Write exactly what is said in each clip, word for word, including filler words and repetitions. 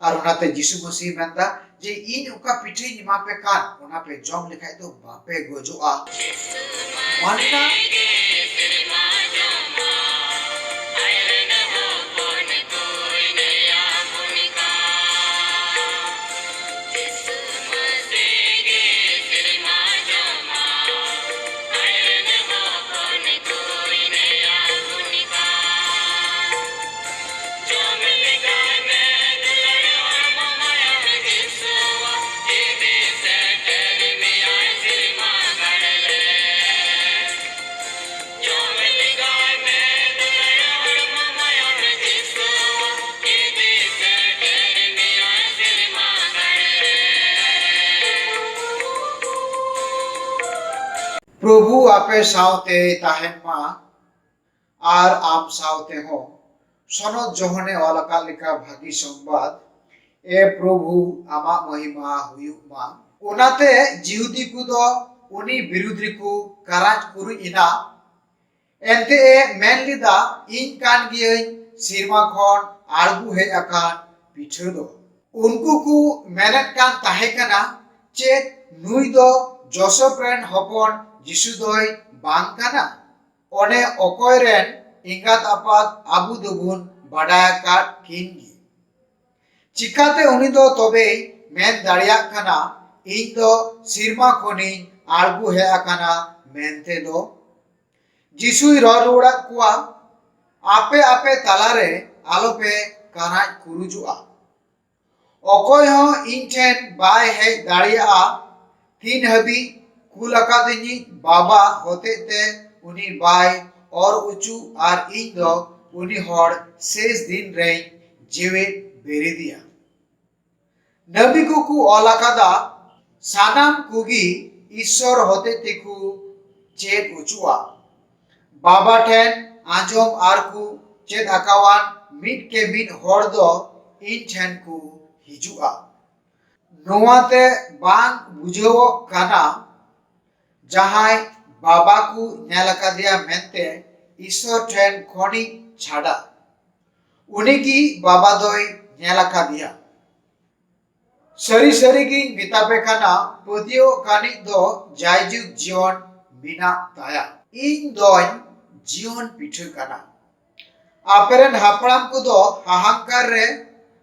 ᱟᱨ ᱚᱱᱟᱛᱮ ᱡᱤᱥᱩ ᱢᱟᱹᱥᱤ ᱢᱮᱱᱫᱟ ᱡᱮ, "ᱤᱧ ᱚᱠᱟ ᱯᱤᱴᱷᱟᱹᱧ ᱮᱢᱟ ᱯᱮ ᱠᱟᱱ, ᱚᱱᱟ ᱯᱮ ᱡᱚᱢ ᱞᱮᱠᱷᱟᱡ ᱫᱚ ᱵᱟᱯᱮ ᱜᱚᱡᱚᱜᱼᱟ᱾" ᱢᱟᱱᱱᱟ᱾ ᱯᱨᱚᱵᱷᱩ ᱟᱯᱮ ᱥᱟᱶᱛᱮ ᱛᱟᱦᱮᱱ ᱢᱟ᱾ ᱟᱨ ᱟᱢ ᱥᱟᱶᱛᱮ ᱦᱚᱸ᱾ ᱥᱚᱱᱚᱛ ᱡᱚᱦᱚᱱᱮ ᱚᱞ ᱟᱠᱟᱫ ᱞᱮᱠᱟ ᱵᱷᱟᱹᱜᱤ ᱥᱚᱢᱵᱟᱫ, ᱮ ᱯᱨᱚᱵᱷᱩ, ᱟᱢᱟᱜ ᱢᱚᱦᱤᱢᱟ ᱦᱩᱭᱩᱜ ᱢᱟ᱾ ᱚᱱᱟᱛᱮ ᱡᱤᱦᱩᱫᱤ ᱠᱚᱫᱚ ᱩᱱᱤ ᱵᱤᱨᱩᱫᱷ ᱨᱮᱠᱚ ᱠᱟᱨᱟᱡ ᱠᱩᱨᱩᱡ ᱮᱱᱟ᱾ ᱮᱱᱛᱮ ᱮ ᱢᱮᱱ ᱞᱮᱫᱟ, "ᱤᱧ ᱠᱟᱱ ᱜᱤᱭᱟᱹᱧ ᱥᱮᱨᱢᱟ ᱠᱷᱚᱱ ᱟᱬᱜᱚ ᱦᱮᱡ ᱟᱠᱟᱱ ᱯᱤᱴᱷᱟᱹ ᱫᱚ᱾" ᱩᱱᱠᱩ ᱠᱚ ᱢᱮᱱᱮᱫ ᱠᱟᱱ ᱛᱟᱦᱮᱸ ᱠᱟᱱᱟ, "ᱪᱮᱫ ᱱᱩᱭ ᱫᱚ ᱡᱳᱥᱮᱯ ᱨᱮᱱ ᱦᱚᱯᱚᱱ ᱡᱤᱥᱩ ᱫᱚᱭ ᱵᱟᱝ ᱠᱟᱱᱟ? ᱚᱱᱮ ᱚᱠᱚᱭ ᱨᱮᱱ ᱮᱸᱜᱟᱛ ᱟᱯᱟᱛ ᱟᱵᱚ ᱫᱚᱵᱚᱱ ᱵᱟᱰᱟᱭ ᱟᱠᱟᱫ ᱠᱤᱱ ᱜᱮ᱾ ᱪᱤᱠᱟᱛᱮ ᱩᱱᱤ ᱫᱚ ᱛᱚᱵᱮᱭ ᱢᱮᱱ ᱫᱟᱲᱮᱭᱟᱜ ᱠᱟᱱᱟ, 'ᱤᱧ ᱫᱚ ᱥᱮᱨᱢᱟ ᱠᱷᱚᱱᱤᱧ ᱟᱬᱜᱚ ᱦᱮᱡ ᱟᱠᱟᱱᱟ' ᱢᱮᱱᱛᱮ ᱫᱚ?" ᱡᱤᱥᱩᱭ ᱨᱚᱲ ᱨᱩᱣᱟᱹᱲᱟᱫ ᱠᱚᱣᱟ, "ᱟᱯᱮ ᱟᱯᱮ ᱛᱟᱞᱟᱨᱮ ᱟᱞᱚᱯᱮ ᱠᱟᱨᱟᱡ ᱠᱩᱨᱩᱡᱚᱜᱼᱟ᱾ ᱚᱠᱚᱭ ᱦᱚᱸ ᱤᱧ ᱴᱷᱮᱱ ᱵᱟᱭ ᱦᱮᱡ ᱫᱟᱲᱮᱭᱟᱜᱼᱟ, ᱛᱤᱱ ᱦᱟᱹᱵᱤᱡ ᱠᱩᱞ ᱟᱠᱟᱫᱤᱧᱤᱡ ᱵᱟᱵᱟ ᱦᱚᱛᱮᱡ ᱛᱮ ᱩᱱᱤ ᱵᱟᱭ ᱚᱨ ᱚᱪᱚ ᱟᱨ ᱤᱧ ᱫᱚ ᱩᱱᱤ ᱦᱚᱲ ᱥᱮᱥ ᱫᱤᱱ ᱨᱮᱧ ᱡᱮᱣᱮᱫ ᱵᱮᱨᱮᱫᱮᱭᱟ᱾" ᱱᱟᱵᱤ ᱠᱚᱠᱚ ᱚᱞ ᱟᱠᱟᱫᱟ, ᱥᱟᱱᱟᱢ ᱠᱚᱜᱮ ᱤᱥᱥᱚᱨ ᱦᱚᱛᱮᱡ ᱛᱮᱠᱚ ᱪᱮᱫ ᱚᱪᱚᱜᱼᱟ᱾ ᱵᱟᱵᱟ ᱴᱷᱮᱱ ᱟᱸᱡᱚᱢ ᱟᱨ ᱠᱚ ᱪᱮᱫ ᱟᱠᱟᱣᱟᱱ ᱢᱤᱫ ᱠᱮ ᱢᱤᱫ ᱦᱚᱲ ᱫᱚ ᱤᱧ ᱴᱷᱮᱱ ᱠᱚ ᱦᱤᱡᱩᱜᱼᱟ᱾ ᱱᱚᱣᱟ ᱛᱮ ᱵᱟᱝ ᱵᱩᱡᱷᱟᱹᱣᱚᱜ ᱠᱟᱱᱟ, ᱡᱟᱦᱟᱸᱭ ᱵᱟᱵᱟ ᱠᱚ ᱧᱮᱞ ᱟᱠᱟᱫᱮᱭᱟ ᱢᱮᱱᱛᱮ ᱤᱥᱥᱚᱨ ᱴᱷᱮᱱ ᱠᱷᱚᱱᱤᱡ ᱪᱷᱟᱰᱟ᱾ ᱩᱱᱤ ᱜᱮ ᱵᱟᱵᱟ ᱫᱚᱭ ᱧᱮᱞ ᱟᱠᱟᱫᱮᱭᱟ᱾ ᱥᱟᱹᱨᱤ ᱥᱟᱹᱨᱤ ᱜᱤᱧ ᱢᱮᱛᱟ ᱯᱮ ᱠᱟᱱᱟ, ᱯᱟᱹᱛᱭᱟᱹᱣ ᱠᱟᱱᱤᱡ ᱫᱚ ᱡᱟᱭᱡᱩᱜᱽ ᱡᱤᱭᱚᱱ ᱢᱮᱱᱟᱜ ᱛᱟᱭᱟ᱾ ᱤᱧ ᱫᱚᱧ ᱡᱤᱭᱚᱱ ᱯᱤᱴᱷᱟᱹ ᱠᱟᱱᱟ᱾ ᱟᱯᱮᱨᱮᱱ ᱦᱟᱯᱲᱟᱢ ᱠᱚᱫᱚ ᱦᱟᱦᱟᱝᱠᱟᱨ ᱨᱮ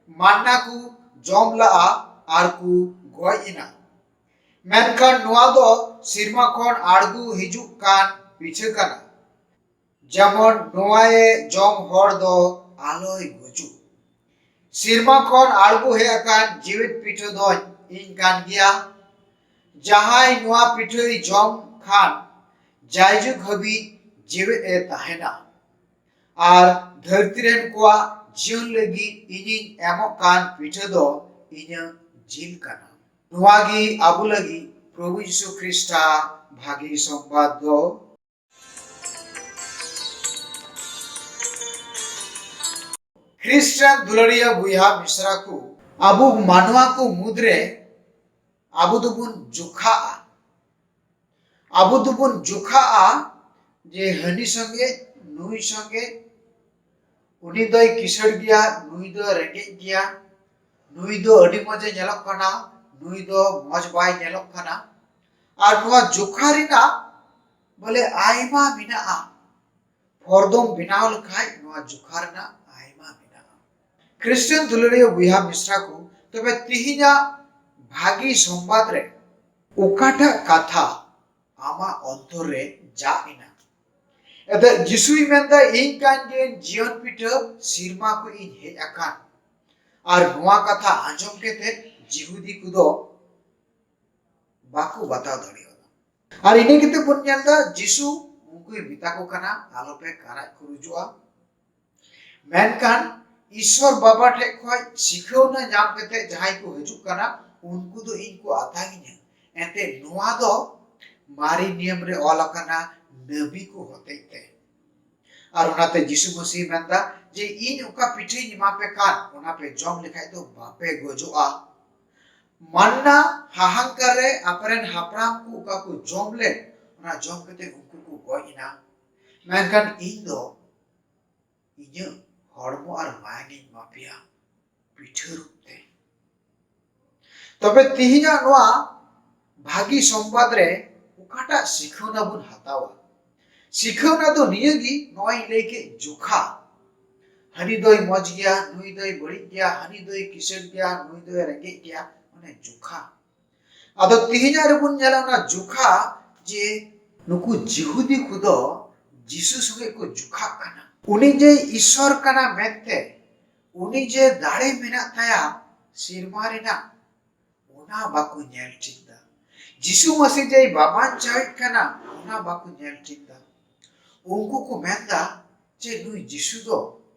ᱢᱟᱱᱱᱟ ᱠᱚ ᱡᱚᱢ ᱞᱟᱜᱼᱟ ᱟᱨ ᱠᱚ ᱜᱚᱡ ᱮᱱᱟ᱾ ᱢᱮᱱᱠᱷᱟᱱ ᱱᱚᱣᱟ ᱫᱚ ᱥᱮᱨᱢᱟ ᱠᱷᱚᱱ ᱟᱬᱜᱚ ᱦᱤᱡᱩᱜ ᱠᱟᱱ ᱯᱤᱴᱷᱟᱹ ᱠᱟᱱᱟ, ᱡᱮᱢᱚᱱ ᱱᱚᱣᱟᱭᱮ ᱡᱚᱢ ᱦᱚᱲ ᱫᱚ ᱟᱞᱚᱭ ᱜᱩᱡᱩᱜ᱾ ᱥᱮᱨᱢᱟ ᱠᱷᱚᱱ ᱟᱬᱜᱚ ᱦᱮᱡ ᱟᱠᱟᱱ ᱡᱤᱣᱮᱫ ᱯᱤᱴᱷᱟᱹ ᱫᱚᱧ ᱤᱧ ᱠᱟᱱ ᱜᱮᱭᱟ᱾ ᱡᱟᱦᱟᱸᱭ ᱱᱚᱣᱟ ᱯᱤᱴᱷᱟᱹᱭ ᱡᱚᱢ ᱠᱷᱟᱱ ᱡᱟᱭᱡᱩᱜᱽ ᱦᱟᱹᱵᱤᱡ ᱡᱤᱣᱮᱫ ᱮ ᱛᱟᱦᱮᱱᱟ᱾ ᱟᱨ ᱫᱷᱟᱹᱨᱛᱤ ᱨᱮᱱ ᱠᱚᱣᱟᱜ ᱡᱤᱭᱚᱱ ᱞᱟᱹᱜᱤᱫ ᱤᱧᱤᱧ ᱮᱢᱚᱜ ᱠᱟᱱ ᱯᱤᱴᱷᱟᱹ ᱫᱚ ᱤᱧᱟᱹᱜ ᱡᱤᱞ ᱠᱟᱱᱟ᱾ ᱱᱚᱣᱟ ᱜᱮ ᱟᱵᱚ ᱞᱟᱹᱜᱤᱫ ᱯᱨᱚᱵᱷᱩ ᱡᱤᱥᱩ ᱠᱷᱨᱤᱥᱴᱟ ᱵᱷᱟᱹᱜᱤ ᱥᱚᱢᱵᱟᱫ ᱫᱚ᱾ ᱠᱷᱨᱤᱥᱴᱟᱱ ᱫᱩᱞᱟᱹᱲᱤᱭᱟᱹ ᱵᱚᱭᱦᱟ ᱢᱤᱥᱨᱟ ᱠᱚ, ᱟᱵᱚ ᱢᱟᱱᱣᱟ ᱠᱚ ᱢᱩᱫᱽᱨᱮ ᱟᱵᱚ ᱫᱚᱵᱚᱱ ᱡᱚᱠᱷᱟᱜᱼᱟ᱾ ᱟᱵᱚ ᱫᱚᱵᱚᱱ ᱡᱚᱠᱷᱟᱜᱼᱟ ᱡᱮ ᱦᱟᱹᱱᱤ ᱥᱚᱸᱜᱮ, ᱱᱩᱭ ᱥᱚᱸᱜᱮ, ᱩᱱᱤ ᱫᱚᱭ ᱠᱤᱥᱟᱹᱬ ᱜᱮᱭᱟ, ᱱᱩᱭ ᱫᱚ ᱨᱮᱸᱜᱮᱡ ᱜᱮᱭᱟ, ᱱᱩᱭ ᱫᱚ ᱟᱹᱰᱤ ᱢᱚᱡᱮ ᱧᱮᱞᱚᱜ ᱠᱟᱱᱟ, ᱱᱩᱭ ᱫᱚ ᱢᱚᱡᱽ ᱵᱟᱭ ᱧᱮᱞᱚᱜ ᱠᱟᱱᱟ᱾ ᱟᱨ ᱱᱚᱣᱟ ᱡᱚᱠᱷᱟ ᱨᱮᱱᱟᱜ ᱵᱚᱞᱮ ᱟᱭᱢᱟ ᱢᱮᱱᱟᱜᱼᱟ᱾ ᱯᱷᱚᱨᱫᱚᱢ ᱵᱮᱱᱟᱣ ᱞᱮᱠᱷᱟᱡ ᱱᱚᱣᱟ ᱡᱚᱠᱷᱟ ᱨᱮᱱᱟᱜ ᱟᱭᱢᱟ ᱢᱮᱱᱟᱜᱼᱟ᱾ ᱠᱷᱨᱤᱥᱴᱟᱱ ᱫᱩᱞᱟᱹᱲᱤᱭᱟᱹ ᱵᱚᱭᱦᱟ ᱢᱤᱥᱨᱟ ᱠᱚ, ᱛᱚᱵᱮ ᱛᱤᱦᱤᱧᱟᱜ ᱵᱷᱟᱹᱜᱤ ᱥᱚᱢᱵᱟᱫ ᱨᱮ ᱚᱠᱟᱴᱟᱜ ᱠᱟᱛᱷᱟ ᱟᱢᱟᱜ ᱚᱱᱛᱚᱨ ᱨᱮ ᱡᱟᱜ ᱮᱱᱟ? ᱮᱱᱛᱮ ᱡᱤᱥᱩᱭ ᱢᱮᱱᱫᱟ, "ᱤᱧ ᱠᱟᱱ ᱜᱤᱭᱟᱹᱧ ᱡᱤᱭᱚᱱ ᱯᱤᱴᱷᱟᱹ, ᱥᱮᱨᱢᱟ ᱠᱷᱚᱱ ᱤᱧ ᱦᱮᱡ ᱟᱠᱟᱱ᱾" ᱟᱨ ᱱᱚᱣᱟ ᱠᱟᱛᱷᱟ ᱟᱸᱡᱚᱢ ᱠᱟᱛᱮ ᱡᱤᱦᱩᱫᱤ ᱠᱚᱫᱚ ᱵᱟᱠᱚ ᱵᱟᱛᱟᱣ ᱫᱟᱲᱮᱭᱟᱫᱟ᱾ ᱟᱨ ᱤᱱᱟᱹ ᱠᱟᱛᱮ ᱵᱚᱱ ᱧᱮᱞ ᱮᱫᱟ, ᱡᱤᱥᱩ ᱩᱱᱠᱩᱭ ᱢᱮᱛᱟ ᱠᱚ ᱠᱟᱱᱟ, "ᱟᱞᱚᱯᱮ ᱠᱟᱨᱟᱡ ᱠᱩᱨᱩᱡᱚᱜᱼᱟ᱾" ᱢᱮᱱᱠᱷᱟᱱ ᱤᱥᱥᱚᱨ ᱵᱟᱵᱟ ᱴᱷᱮᱡ ᱠᱷᱚᱡ ᱥᱤᱠᱷᱟᱹᱣᱱᱟ ᱧᱟᱢ ᱠᱟᱛᱮ ᱡᱟᱦᱟᱸᱭ ᱠᱚ ᱦᱤᱡᱩᱜ ᱠᱟᱱᱟ, ᱩᱱᱠᱩ ᱫᱚ ᱤᱧ ᱠᱚ ᱟᱛᱟᱝ ᱤᱧᱟ᱾ ᱮᱱᱛᱮ ᱱᱚᱣᱟ ᱫᱚ ᱢᱟᱨᱮ ᱱᱤᱭᱚᱢ ᱨᱮ ᱚᱞ ᱟᱠᱟᱱᱟ, ᱱᱟᱵᱤ ᱠᱚ ᱦᱚᱛᱮᱡ ᱛᱮ᱾ ᱟᱨ ᱚᱱᱟᱛᱮ ᱡᱤᱥᱩ ᱢᱟᱹᱥᱤᱦ ᱢᱮᱱᱫᱟ ᱡᱮ, "ᱤᱧ ᱚᱠᱟ ᱯᱤᱴᱷᱟᱹᱧ ᱮᱢᱟ ᱯᱮ ᱠᱟᱱ, ᱚᱱᱟ ᱯᱮ ᱡᱚᱢ ᱞᱮᱠᱷᱟᱡ ᱫᱚ ᱵᱟᱯᱮ ᱜᱚᱡᱚᱜᱼᱟ᱾ ᱢᱟᱱᱱᱟ ᱦᱟᱦᱟᱝᱠᱟᱨ ᱨᱮ ᱟᱯᱮᱨᱮᱱ ᱦᱟᱯᱲᱟᱢ ᱠᱚ ᱚᱠᱟ ᱠᱚ ᱡᱚᱢ ᱞᱮᱫ, ᱚᱱᱟ ᱡᱚᱢ ᱠᱟᱛᱮ ᱩᱱᱠᱩ ᱠᱚ ᱜᱚᱡ ᱮᱱᱟ᱾ ᱢᱮᱱᱠᱷᱟᱱ ᱤᱧ ᱫᱚ ᱤᱧᱟᱹᱜ ᱦᱚᱲᱢᱚ ᱟᱨ ᱢᱟᱭᱟᱝ ᱤᱧ ᱮᱢᱟ ᱯᱮᱭᱟ ᱯᱤᱴᱷᱟᱹ ᱨᱩᱯ ᱛᱮ᱾" ᱛᱚᱵᱮ ᱛᱤᱦᱤᱧᱟᱜ ᱱᱚᱣᱟ ᱵᱷᱟᱹᱜᱤ ᱥᱚᱢᱵᱟᱫ ᱨᱮ ᱚᱠᱟᱴᱟᱜ ᱥᱤᱠᱷᱟᱹᱣᱱᱟ ᱵᱚᱱ ᱦᱟᱛᱟᱣᱟ? ᱥᱤᱠᱷᱟᱹᱣᱱᱟ ᱫᱚ ᱱᱤᱭᱟᱹ ᱜᱮ, ᱱᱚᱣᱟᱧ ᱞᱟᱹᱭ ᱠᱮᱫ ᱡᱚᱠᱷᱟ᱾ ᱦᱟᱹᱱᱤ ᱫᱚᱭ ᱢᱚᱡᱽ ᱜᱮᱭᱟ, ᱱᱩᱭ ᱫᱚᱭ ᱵᱟᱹᱲᱤᱡ ᱜᱮᱭᱟ, ᱦᱟᱹᱱᱤ ᱫᱚᱭ ᱠᱤᱥᱟᱹᱬ ᱜᱮᱭᱟ, ᱱᱩᱭ ᱫᱚᱭ ᱨᱮᱸᱜᱮᱡ ᱜᱮᱭᱟ, ᱢᱟᱱᱮ ᱡᱚᱠᱷᱟ᱾ ᱟᱫᱚ ᱛᱤᱦᱤᱧᱟᱜ ᱨᱮᱵᱚᱱ ᱧᱮᱞᱟ ᱚᱱᱟ ᱡᱚᱠᱷᱟ, ᱡᱮ ᱱᱩᱠᱩ ᱡᱤᱦᱩᱫᱤ ᱠᱚᱫᱚ ᱡᱤᱥᱩ ᱥᱚᱸᱜᱮ ᱠᱚ ᱡᱚᱠᱷᱟᱜ ᱠᱟᱱᱟ᱾ ᱩᱱᱤ ᱡᱮ ᱤᱥᱥᱚᱨ ᱠᱟᱱᱟ ᱢᱮᱱᱛᱮ, ᱩᱱᱤ ᱡᱮ ᱫᱟᱲᱮ ᱢᱮᱱᱟᱜ ᱛᱟᱭᱟ ᱥᱮᱨᱢᱟ ᱨᱮᱱᱟᱜ, ᱚᱱᱟ ᱵᱟᱠᱚ ᱧᱮᱞ ᱴᱷᱤᱠ ᱫᱟ᱾ ᱡᱤᱥᱩ ᱢᱟᱹᱥᱤ ᱡᱮᱭ ᱵᱟᱵᱟᱧᱪᱟᱣᱤᱡ ᱠᱟᱱᱟ, ᱚᱱᱟ ᱵᱟᱠᱚ ᱧᱮᱞ ᱴᱷᱤᱠ ᱫᱟ᱾ ᱩᱱᱠᱩ ᱠᱚ ᱢᱮᱱᱫᱟ ᱡᱮ ᱱᱩᱭ ᱡᱤᱥᱩ ᱫᱚ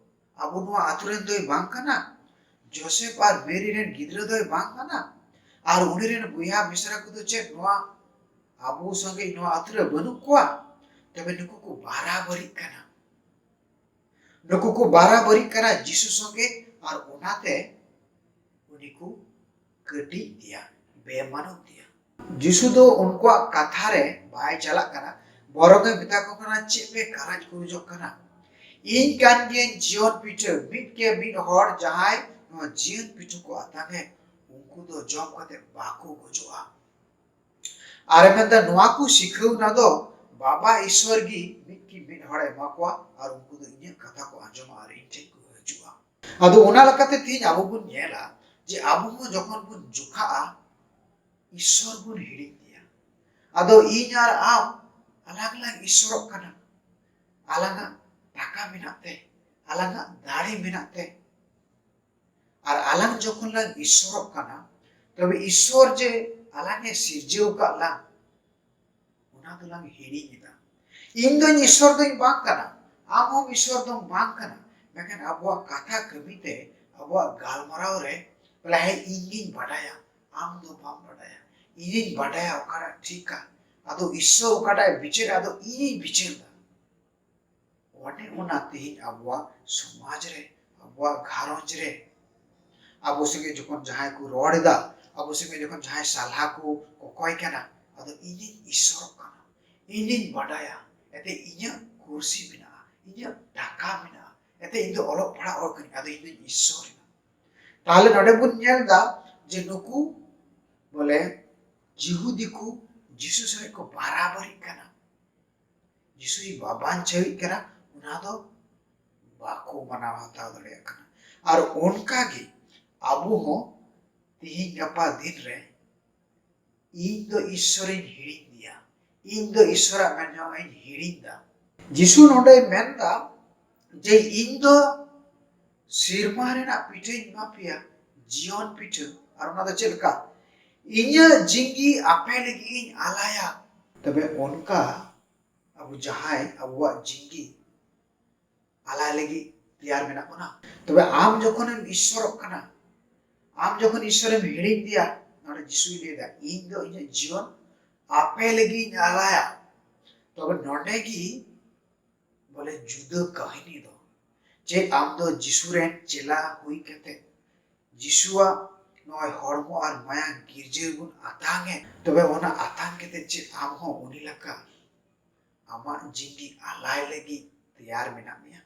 ᱟᱵᱚ ᱱᱚᱣᱟ ᱟᱛᱳ ᱨᱮᱱ ᱫᱚᱭ ᱵᱟᱝ ᱠᱟᱱᱟ, ᱡᱳᱥᱮᱯ ᱟᱨ ᱢᱮᱨᱤ ᱨᱮᱱ ᱜᱤᱫᱽᱨᱟᱹ ᱫᱚᱭ ᱵᱟᱝ ᱠᱟᱱᱟ, ᱟᱨ ᱩᱱᱤ ᱨᱮᱱ ᱵᱚᱭᱦᱟ ᱢᱤᱥᱨᱟ ᱠᱚᱫᱚ ᱪᱮᱫ ᱱᱚᱣᱟ ᱟᱵᱚ ᱥᱚᱸᱜᱮ ᱱᱚᱣᱟ ᱟᱛᱳ ᱨᱮ ᱵᱟᱹᱱᱩᱜ ᱠᱚᱣᱟ? ᱛᱚᱵᱮ ᱱᱩᱠᱩ ᱠᱚ ᱵᱟᱨᱟᱵᱟᱹᱨᱤᱜ ᱠᱟᱱᱟ, ᱱᱩᱠᱩ ᱠᱚ ᱵᱟᱨᱟᱵᱟᱹᱨᱤᱜ ᱠᱟᱱᱟ ᱡᱤᱥᱩ ᱥᱚᱸᱜᱮ, ᱟᱨ ᱚᱱᱟᱛᱮ ᱩᱱᱤ ᱠᱚ ᱠᱟᱹᱴᱤᱡ ᱫᱮᱭᱟ, ᱵᱮᱢᱟᱱᱚᱛ ᱫᱮᱭᱟ᱾ ᱡᱤᱥᱩ ᱫᱚ ᱩᱱᱠᱩᱣᱟᱜ ᱠᱟᱛᱷᱟ ᱨᱮ ᱵᱟᱭ ᱪᱟᱞᱟᱜ ᱠᱟᱱᱟ, ᱵᱚᱨᱚᱝ ᱮ ᱢᱮᱛᱟ ᱠᱚ ᱠᱟᱱᱟ, "ᱪᱮᱫ ᱯᱮ ᱠᱟᱨᱟᱡᱽ ᱠᱩᱨᱩᱡᱚᱜ ᱠᱟᱱᱟ? ᱤᱧ ᱠᱟᱱ ᱜᱤᱭᱟᱹᱧ ᱡᱤᱭᱚᱱ ᱯᱤᱴᱷᱟᱹ, ᱢᱤᱫ ᱜᱮ ᱢᱤᱫ ᱦᱚᱲ ᱡᱟᱦᱟᱸᱭ ᱱᱚᱣᱟ ᱡᱤᱭᱚᱱ ᱯᱤᱴᱷᱟᱹ ᱠᱚ ᱟᱛᱟᱝ ᱮᱫ, ᱩᱱᱠᱩ ᱫᱚ ᱡᱚᱢ ᱠᱟᱛᱮ ᱵᱟᱠᱚ ᱜᱚᱡᱚᱜᱼᱟ᱾" ᱟᱨᱮ ᱢᱮᱱᱫᱟ, ᱱᱚᱣᱟ ᱠᱚ ᱥᱤᱠᱷᱟᱹᱣᱱᱟ ᱫᱚ ᱵᱟᱵᱟ ᱤᱥᱥᱚᱨ ᱜᱮ ᱢᱤᱫ ᱠᱤ ᱢᱤᱫ ᱦᱚᱲᱮ ᱮᱢᱟ ᱠᱚᱣᱟ, ᱟᱨ ᱩᱱᱠᱩ ᱫᱚ ᱤᱧᱟᱹᱜ ᱠᱟᱛᱷᱟ ᱠᱚ ᱟᱸᱡᱚᱢᱟ ᱟᱨ ᱤᱧ ᱴᱷᱮᱱ ᱠᱚ ᱦᱤᱡᱩᱜᱼᱟ᱾ ᱟᱫᱚ ᱚᱱᱟ ᱞᱮᱠᱟᱛᱮ ᱛᱮᱦᱤᱧ ᱟᱵᱚ ᱵᱚᱱ ᱧᱮᱞᱟ ᱡᱮ ᱟᱵᱚ ᱦᱚᱸ ᱡᱚᱠᱷᱚᱱ ᱵᱚᱱ ᱡᱚᱠᱷᱟᱜᱼᱟ, ᱤᱥᱥᱚᱨ ᱵᱚᱱ ᱦᱤᱲᱤᱧ ᱜᱮᱭᱟ᱾ ᱟᱫᱚ ᱤᱧ ᱟᱨ ᱟᱢ ᱟᱞᱟᱝ ᱞᱟᱝ ᱤᱥᱥᱚᱨᱚᱜ ᱠᱟᱱᱟ, ᱟᱞᱟᱝᱟᱜ ᱴᱟᱠᱟ ᱢᱮᱱᱟᱜ ᱛᱮ, ᱟᱞᱟᱝᱟᱜ ᱫᱟᱲᱮ ᱢᱮᱱᱟᱜ ᱛᱮ, ᱟᱨ ᱟᱞᱟᱝ ᱡᱚᱠᱷᱚᱱ ᱞᱟᱝ ᱤᱥᱥᱚᱨᱚᱜ ᱠᱟᱱᱟ, ᱛᱚᱵᱮ ᱤᱥᱥᱚᱨ ᱡᱮ ᱟᱞᱟᱝ ᱮ ᱥᱤᱨᱡᱟᱹᱣ ᱟᱠᱟᱫ ᱞᱟᱝ, ᱚᱱᱟ ᱫᱚᱞᱟᱝ ᱦᱤᱲᱤᱧ ᱮᱫᱟ᱾ ᱤᱧ ᱫᱚᱧ ᱤᱥᱥᱚᱨ ᱫᱚᱧ ᱵᱟᱝ ᱠᱟᱱᱟ, ᱟᱢ ᱦᱚᱸ ᱤᱥᱥᱚᱨ ᱫᱚᱢ ᱵᱟᱝ ᱠᱟᱱᱟ, ᱢᱮᱱᱠᱷᱟᱱ ᱟᱵᱚᱣᱟᱜ ᱠᱟᱛᱷᱟ ᱠᱟᱹᱢᱤ ᱛᱮ, ᱟᱵᱚᱣᱟᱜ ᱜᱟᱞᱢᱟᱨᱟᱣ ᱨᱮ ᱵᱚᱞᱮ, "ᱦᱮᱸ, ᱤᱧ ᱜᱤᱧ ᱵᱟᱰᱟᱭᱟ, ᱟᱢ ᱫᱚ ᱵᱟᱢ ᱵᱟᱰᱟᱭᱟ, ᱤᱧᱤᱧ ᱵᱟᱰᱟᱭᱟ ᱚᱠᱟᱴᱟᱜ ᱴᱷᱤᱠᱟ, ᱟᱫᱚ ᱤᱥᱥᱚᱨ ᱚᱠᱟᱴᱟᱜ ᱮ ᱵᱤᱪᱟᱹᱨᱟ, ᱟᱫᱚ ᱤᱧᱤᱧ ᱵᱤᱪᱟᱹᱨ ᱮᱫᱟ᱾" ᱚᱱᱮ ᱚᱱᱟ ᱛᱮᱦᱮᱧ ᱟᱵᱚᱣᱟᱜ ᱥᱚᱢᱟᱡᱽ ᱨᱮ, ᱟᱵᱚᱣᱟᱜ ᱜᱷᱟᱨᱚᱸᱡᱽ ᱨᱮ, ᱟᱵᱚ ᱥᱚᱸᱜᱮ ᱡᱚᱠᱷᱚᱱ ᱡᱟᱦᱟᱸᱭ ᱠᱚ ᱨᱚᱲ ᱮᱫᱟ, ᱟᱵᱚ ᱥᱚᱸᱜᱮ ᱡᱚᱠᱷᱚᱱ ᱡᱟᱦᱟᱸᱭ ᱥᱟᱞᱦᱟ ᱠᱚ ᱠᱚᱠᱚᱭ ᱠᱟᱱᱟ, ᱟᱫᱚ ᱤᱧᱤᱧ ᱤᱥᱥᱚᱨᱚᱜ ᱠᱟᱱᱟ, ᱤᱧᱤᱧ ᱵᱟᱰᱟᱭᱟ, ᱮᱱᱛᱮ ᱤᱧᱟᱹᱜ ᱠᱩᱨᱥᱤ ᱢᱮᱱᱟᱜᱼᱟ, ᱤᱧᱟᱹᱜ ᱴᱟᱠᱟ ᱢᱮᱱᱟᱜᱼᱟ, ᱮᱱᱛᱮ ᱤᱧ ᱫᱚ ᱚᱞᱚᱜ ᱯᱟᱲᱦᱟᱜ ᱦᱚᱲ ᱠᱟᱹᱱᱟᱹᱧ, ᱟᱫᱚ ᱤᱧ ᱫᱚᱧ ᱤᱥᱥᱚᱨ ᱮᱱᱟ᱾ ᱛᱟᱦᱞᱮ ᱱᱚᱰᱮ ᱵᱚᱱ ᱧᱮᱞ ᱮᱫᱟ ᱡᱮ ᱱᱩᱠᱩ ᱵᱚᱞᱮ ᱡᱤᱦᱩᱫᱤ ᱠᱚ ᱡᱤᱥᱩ ᱥᱚᱸᱜᱮ ᱠᱚ ᱵᱟᱨᱟᱵᱟᱨᱤᱜ ᱠᱟᱱᱟ, ᱡᱤᱥᱩᱭ ᱵᱟᱵᱟᱧᱪᱟᱣᱤᱡ ᱠᱟᱱᱟ, ᱚᱱᱟ ᱫᱚ ᱵᱟᱠᱚ ᱢᱟᱱᱟᱣ ᱦᱟᱛᱟᱣ ᱫᱟᱲᱮᱭᱟᱜ ᱠᱟᱱᱟ᱾ ᱟᱨ ᱚᱱᱠᱟ ᱜᱮ ᱟᱵᱚ ᱦᱚᱸ ᱛᱤᱦᱤᱧ ᱜᱟᱯᱟ ᱫᱤᱱ ᱨᱮ ᱤᱧ ᱫᱚ ᱤᱥᱥᱚᱨᱤᱧ ᱦᱤᱲᱤᱧ ᱜᱮᱭᱟ, ᱤᱧ ᱫᱚ ᱤᱥᱥᱚᱨᱟᱜ ᱢᱮᱱ ᱡᱚᱢᱟᱜ ᱤᱧ ᱦᱤᱲᱤᱧ ᱫᱟ᱾ ᱡᱤᱥᱩ ᱱᱚᱰᱮᱭ ᱢᱮᱱᱫᱟ ᱡᱮ ᱤᱧ ᱫᱚ ᱥᱮᱨᱢᱟ ᱨᱮᱱᱟᱜ ᱯᱤᱴᱷᱟᱹᱧ ᱮᱢᱟ ᱯᱮᱭᱟ, ᱡᱤᱭᱚᱱ ᱯᱤᱴᱷᱟᱹ᱾ ᱟᱨ ᱚᱱᱟ ᱫᱚ ᱪᱮᱫ ᱞᱮᱠᱟ? ᱤᱧᱟᱹᱜ ᱡᱤᱸᱜᱤ ᱟᱯᱮ ᱞᱟᱹᱜᱤᱫ ᱤᱧ ᱟᱞᱟᱭᱟ᱾ ᱛᱚᱵᱮ ᱚᱱᱠᱟ ᱟᱵᱚ ᱡᱟᱦᱟᱸᱭ ᱟᱵᱚᱣᱟᱜ ᱡᱤᱸᱜᱤ ᱟᱞᱟᱭ ᱞᱟᱹᱜᱤᱫ ᱛᱮᱭᱟᱨ ᱢᱮᱱᱟᱜ ᱵᱚᱱᱟ, ᱛᱚᱵᱮ ᱟᱢ ᱡᱚᱠᱷᱚᱱᱮᱢ ᱤᱥᱥᱚᱨᱚᱜ ᱠᱟᱱᱟ, ᱟᱢ ᱡᱚᱠᱷᱚᱱ ᱤᱥᱥᱚᱨᱮᱢ ᱦᱤᱲᱤᱧ ᱫᱮᱭᱟ, ᱱᱚᱰᱮ ᱡᱤᱥᱩᱭ ᱞᱟᱹᱭᱫᱟ, ᱤᱧ ᱫᱚ ᱤᱧᱟᱹᱜ ᱡᱤᱭᱚᱱ ᱟᱯᱮ ᱞᱟᱹᱜᱤᱫ ᱤᱧ ᱟᱞᱟᱭᱟ᱾ ᱛᱚᱵᱮ ᱱᱚᱰᱮ ᱜᱮ ᱵᱚᱞᱮ ᱡᱩᱫᱟᱹ ᱠᱟᱹᱦᱱᱤ ᱫᱚ, ᱪᱮᱫ ᱟᱢ ᱫᱚ ᱡᱤᱥᱩ ᱨᱮᱱ ᱪᱮᱞᱟ ᱦᱩᱭ ᱠᱟᱛᱮ ᱡᱤᱥᱩᱣᱟᱜ ᱱᱚᱜᱼᱚᱭ ᱦᱚᱲᱢᱚ ᱟᱨ ᱢᱟᱭᱟᱝ ᱜᱤᱨᱡᱟᱹ ᱵᱚᱱ ᱟᱛᱟᱝ ᱮᱫ, ᱛᱚᱵᱮ ᱚᱱᱟ ᱟᱛᱟᱝ ᱠᱟᱛᱮ ᱪᱮᱫ ᱟᱢ ᱦᱚᱸ ᱩᱱᱤ ᱞᱮᱠᱟ ᱟᱢᱟᱜ ᱡᱤᱸᱫᱜᱤ ᱟᱞᱟᱭ ᱞᱟᱹᱜᱤᱫ ᱛᱮᱭᱟᱨ ᱢᱮᱱᱟᱜ ᱢᱮᱭᱟ?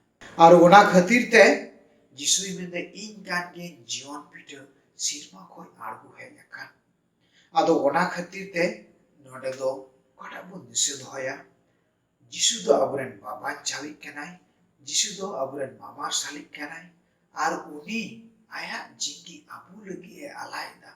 ᱟᱨ ᱚᱱᱟ ᱠᱷᱟᱹᱛᱤᱨ ᱛᱮ ᱡᱤᱥᱩᱭ ᱢᱮᱱᱫᱟ, ᱤᱧ ᱠᱟᱱ ᱜᱤᱭᱟᱹᱧ ᱡᱤᱭᱚᱱ ᱯᱤᱴᱷᱟᱹ, ᱥᱤᱨᱢᱟ ᱠᱷᱚᱱ ᱟᱬᱜᱚ ᱦᱮᱡ ᱟᱠᱟᱱ᱾ ᱟᱫᱚ ᱚᱱᱟ ᱠᱷᱟᱹᱛᱤᱨ ᱛᱮ ᱱᱚᱰᱮ ᱫᱚ ᱚᱠᱟᱴᱟᱜ ᱵᱚᱱ ᱫᱤᱥᱟᱹ ᱫᱚᱦᱚᱭᱟ? ᱡᱤᱥᱩ ᱫᱚ ᱟᱵᱚᱨᱮᱱ ᱵᱟᱵᱟᱧᱪᱟᱣᱤᱡ ᱠᱟᱱᱟᱭ, ᱡᱤᱥᱩ ᱫᱚ ᱟᱵᱚᱨᱮᱱ ᱢᱟᱢᱟᱨᱥᱟᱞᱤᱡ ᱠᱟᱱᱟᱭ, ᱟᱨ ᱩᱱᱤ ᱟᱭᱟᱜ ᱡᱤᱸᱫᱜᱤ ᱟᱵᱚ ᱞᱟᱹᱜᱤᱫ ᱮ ᱟᱞᱟᱭᱮᱫᱟ᱾